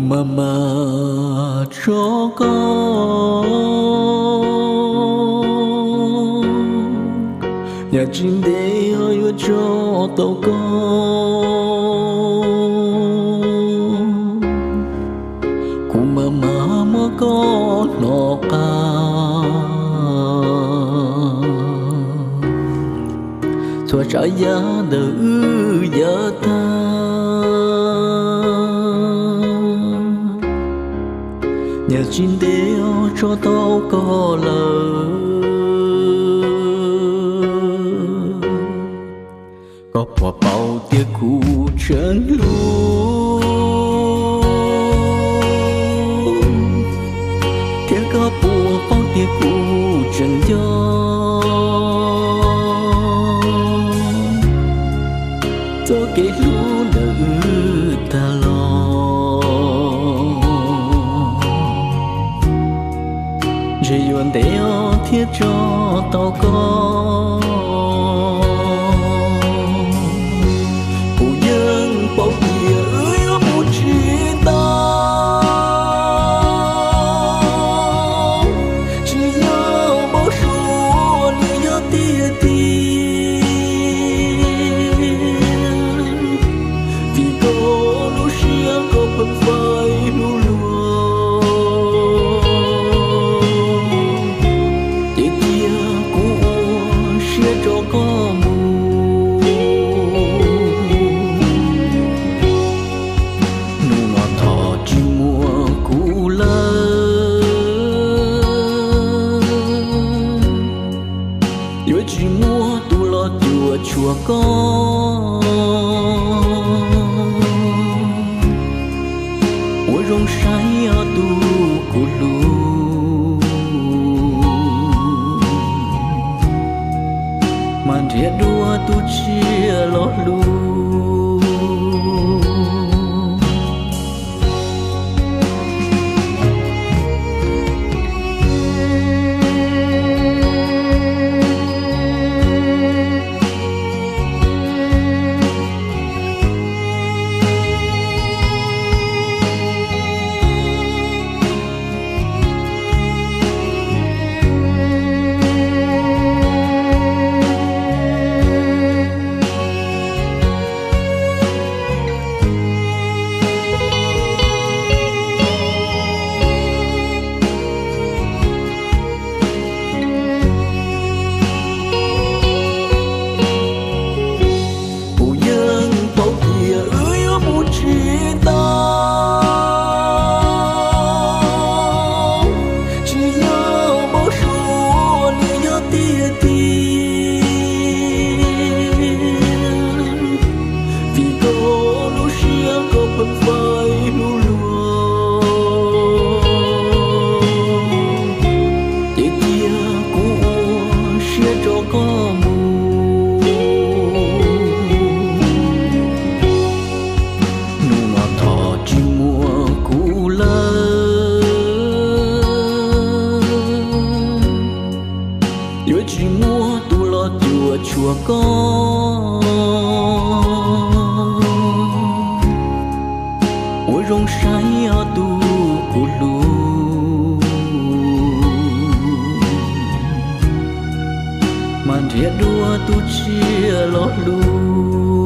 Mas mas tso koj, yam tsis ntev yuav tso tau koj. Kuv mas mas muab koj hnov qab, txhua tsav yam ntawm wb yav tag. Yam tsis ntev yuav tso tau koj lawm. Koj puas paub tias kuv tseem hlub, thiab koj puas paub tias kuv tseem nco txoj kev hlub ntawm wb tag los. Ntshe yuav ntev os thiaj tso tau koj. Kuv yeej paub tias wb yuav mus tsis tau, tsis yog npau suav li yog tiag tiag. Vim koj lub siab koj pheej faib hlub luag, ces cia kuv ua siab tso koj mus. Hnub no thov tsis muaj kuv lawm, yuav tsis muaj tus los cuam tshuam koj. Ua zoo saib os tus kuv hlub, mas nrhiav dua tus tshiab los hlub. Kuv yeej paub tias wb yuav mus tsis tau, tsis yog npau suav li yog tiag tiag. Vim koj lub siab koj pheej faib hlub luag, ces cia kuv ua siab tso koj mus. Hnub no thov tsis muaj kuv lawm, yuav tsis muaj tus los cuam tshuam koj. Ua zoo saib os tus kuv hlub, mas nrhiav dua tus tshiab los hlub.